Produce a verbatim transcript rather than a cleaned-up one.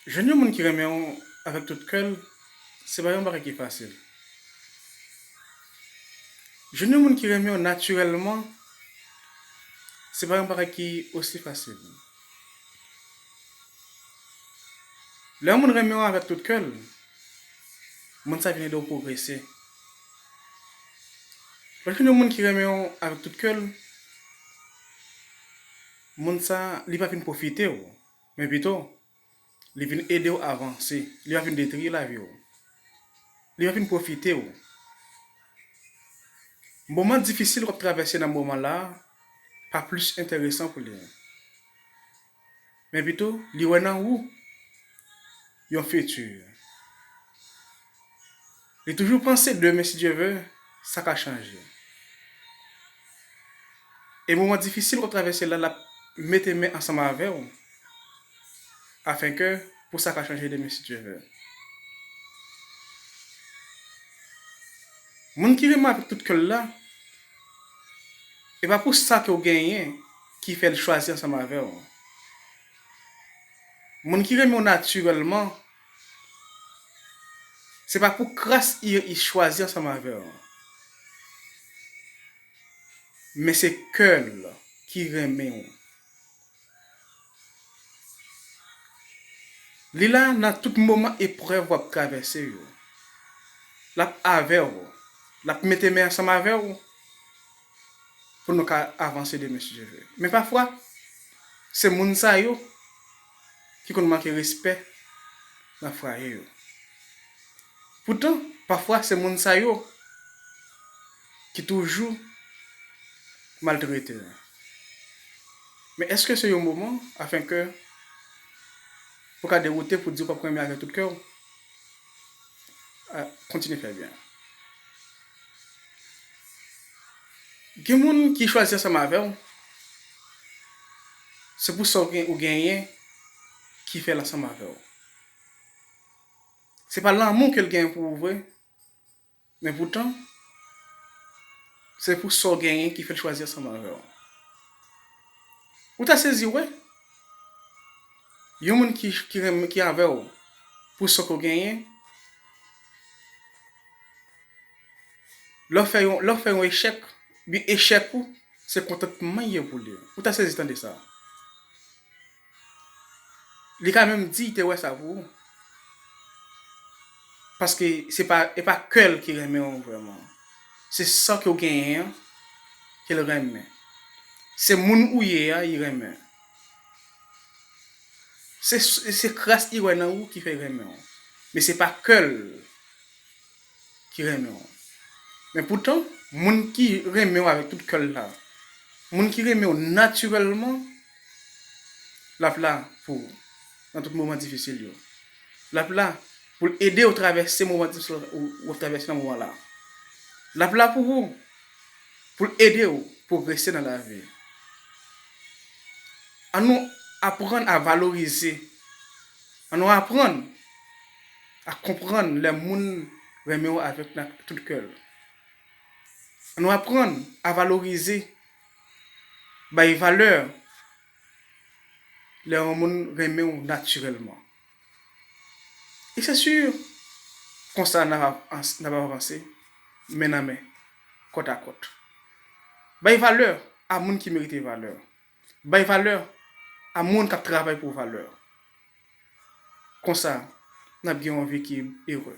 Jwenn yon moun ki renmen w avèk tout kè l, se pa yon bagay ki fasil. Jwenn yon moun ki renmen w natirèlman, se pa yon bagay ki osi fasil. Lè yon moun renmen w avèk tout kè l, moun sa vin ede w pwogrese. Lè w jwenn yon moun ki renmen w avèk tout kè l, moun sa, li pa vin pwofite w, men pito, li vin ede w avanse. Li pa vin detwi lavi w. Li pa vin pwofite w. Moman difisil w ap travèse nan moman la a pa plis enteresan pou li. Men pito, li wè nan ou yon fiti. Li toujou panse demen, si Dye vle, sa ka chanje. E moman difisil w ap travèse la, l ap mete men ansanm avè w, afenke pou sa ka chanje demen, si Dye vle. Moun ki renmen avèk tout kè l la, e pa pou sa ke w genyen ki fè l chwazi ansanm avè w. Moun ki renmen w natirèlman, se pa pou kras li, li chwazi ansanm avè w. Men se kè l ki renmen w. Li la nan tout moman eprèv w ap travèse yo. L ap avè w. L ap mete men ansanm avè w pou nou ka avanse demen, si Dye vle. Men pafwa, se moun sa yo ki konn manke respè nan fwaye yo. Poutan, pafwa, se moun sa yo ki toujou maltrete. Men èske se yon moman afenke pou ka dewoute pou di w p ap renmen avèk tout kè w? A, kontinye fè byen. Gen moun ki chwazi ansanm avè w, se pou sa w gen, ou genyen ki fè l ansanm avè w. Se pa lanmou ke l genyen pou ou vre, men poutan, se pou sa w genyen ki fè l chwazi ansanm avè w. Ou ta sezi wè yon moun ki, ki renmen, ki avè w pou sa ke w genyen, lè w fè yon, lè w fè yon echèk, bi echèk ou, se kontantman l ye pou li. Ou ta sezi tande sa. Li ka menm di l te wè sa pou ou. Paske se pa, e pa kè l ki renmen w vrèman. Se sa ke w genyen an ke l renmen. Se moun ou ye a, li renmen. Se, se kras li wè nan ou ki fè l renmen w. Men se pa kè l ki renmen w. Men poutan, moun ki renmen w avèk tout kè l la, moun ki renmen w natirèlman, l ap la pou ou nan tout moman difisil yo. L ap la pou l ede w travèse moman difisil ou, ou ap travèse nan moman la. L ap la pou ou, pou l ede w pwogrese nan lavi. Ann nou aprann a valorize, ann nou aprann a konprann lè moun renmen w avèk na-, tout kè l. Ann nou aprann a valorize, bay valè lè yon moun renmen w natirèlman. E se si, konsa n ap, n ap avanse men nan men, kòt a kòt. Bay valè a moun ki merite valè. Bay valè a moun k ap travay pou valè. Konsa, n ap gen yon vi ki ere.